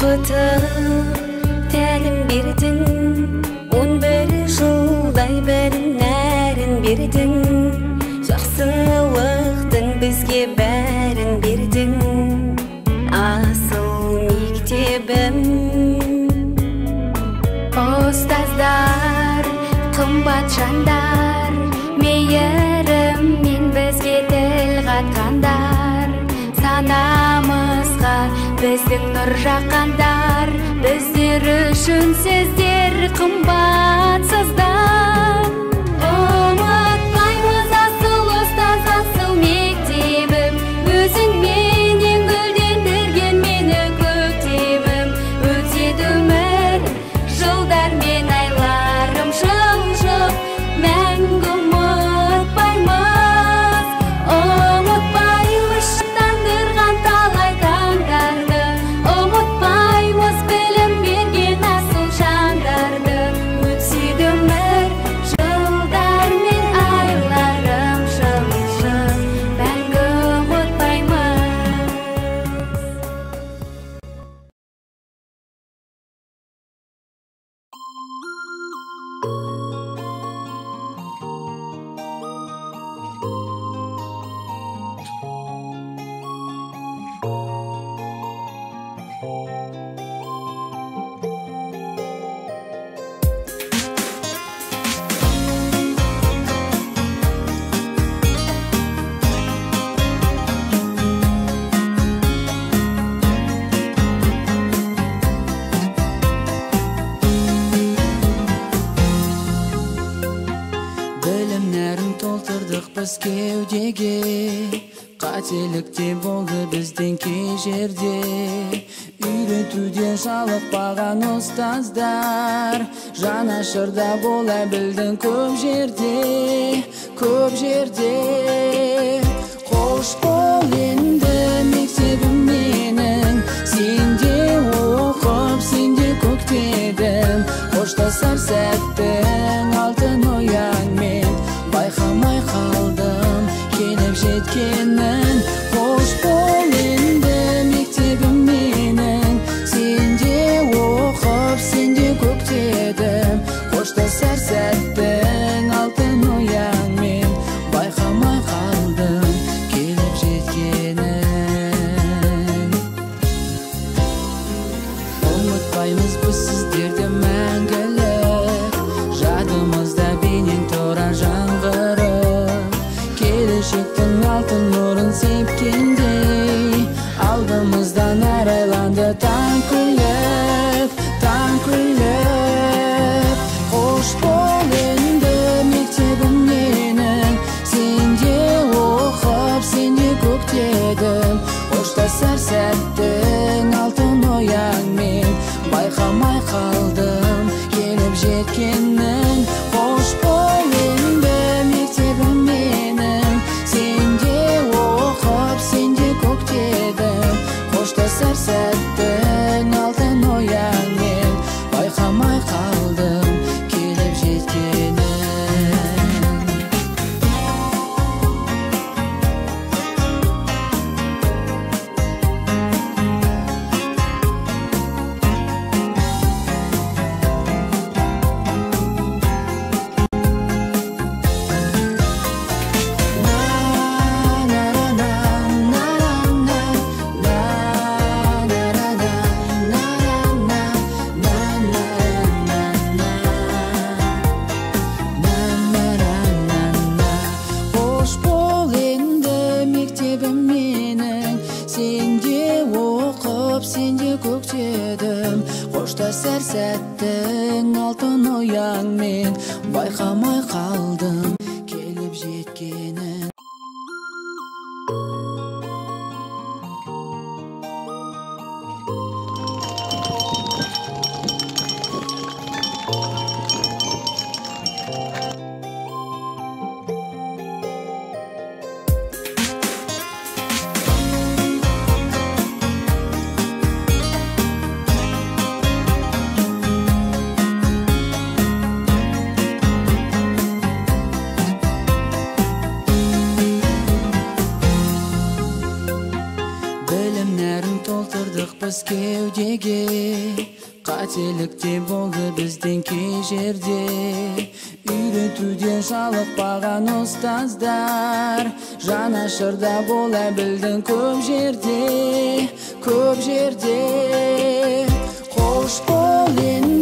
Оқытып тәлім бердің, 11 жылдай білім нәрін бердің, жақсылықтың бізге бәрін бердің, асыл мектебім. Ұстаздар, қымбат жандар, мейіріммен бізге тіл қатқандар, санамызға біздің нұр жаққандар, біздер үшін сіздер қымбатсыздар. Ұмытпаймыз асыл ұстаз, асыл мектебім, өзіңменен гүлдендірген мені көктемім. Өтеді өмір, жылдар мен айларым жылжып, мәңгі ұмытпаймыз. Ұмытпаймыз шаттандырған талай таңдарды, ұмытпаймыз білім берген асыл жандарды. Өтсе өмір, жылдар мен айларым жылжып, мәңгі ұмытпаймыз. Білім нәрін толтырдық біз кеудеге, қателік те болды бізден кей жерде. Үйретуден жалықпаған ұстаздар, жанашырда бола білдің көп жерде, көп жерде. Қош бол енді мектебім менің, сенде оқып, сенде көктедім. Қоштасар сәттің алтын ұяңмен, байқамай қалдым келіп жеткенін. Қош бол енді мектебім менің, сенде оқып, сенде көктедім. Қоштасар сәттің алтын ұяңмен, байқамай қалдым келіп жеткенін. Ұмытпаймыз біз сіздерді мәңгілік, жадымызда бейнең тұра жаңғырып. Келешектің алтын нұрын сепкендей, алдымыздан арайланды таң күліп, таң күліп. Қош бол енді мектебім менің, сенде оқып, сенде көктедім. Қоштасар сәттің алтын ұяңмен, байқамай қалдым келіп жеткенін. Қош бол енді мектебім менің, сенде оқып, сенде көктедім. Қоштасар сәттің алтын ұяңмен, байқамай қалдым келіп жеткенін. Қош бол енді мектебім менің, сенде оқып, сенде көктедім. Қоштасар сәттің алтын ұяңмен, байқамай қалдым келіп жеткенін. Салыппыз кеудеге. Қателік те болды бізден кей жерде, үйретуден жалықпаған ұстаздар. Жанашырда бола білдің көп жерде, көп жерде. Қош бол енді.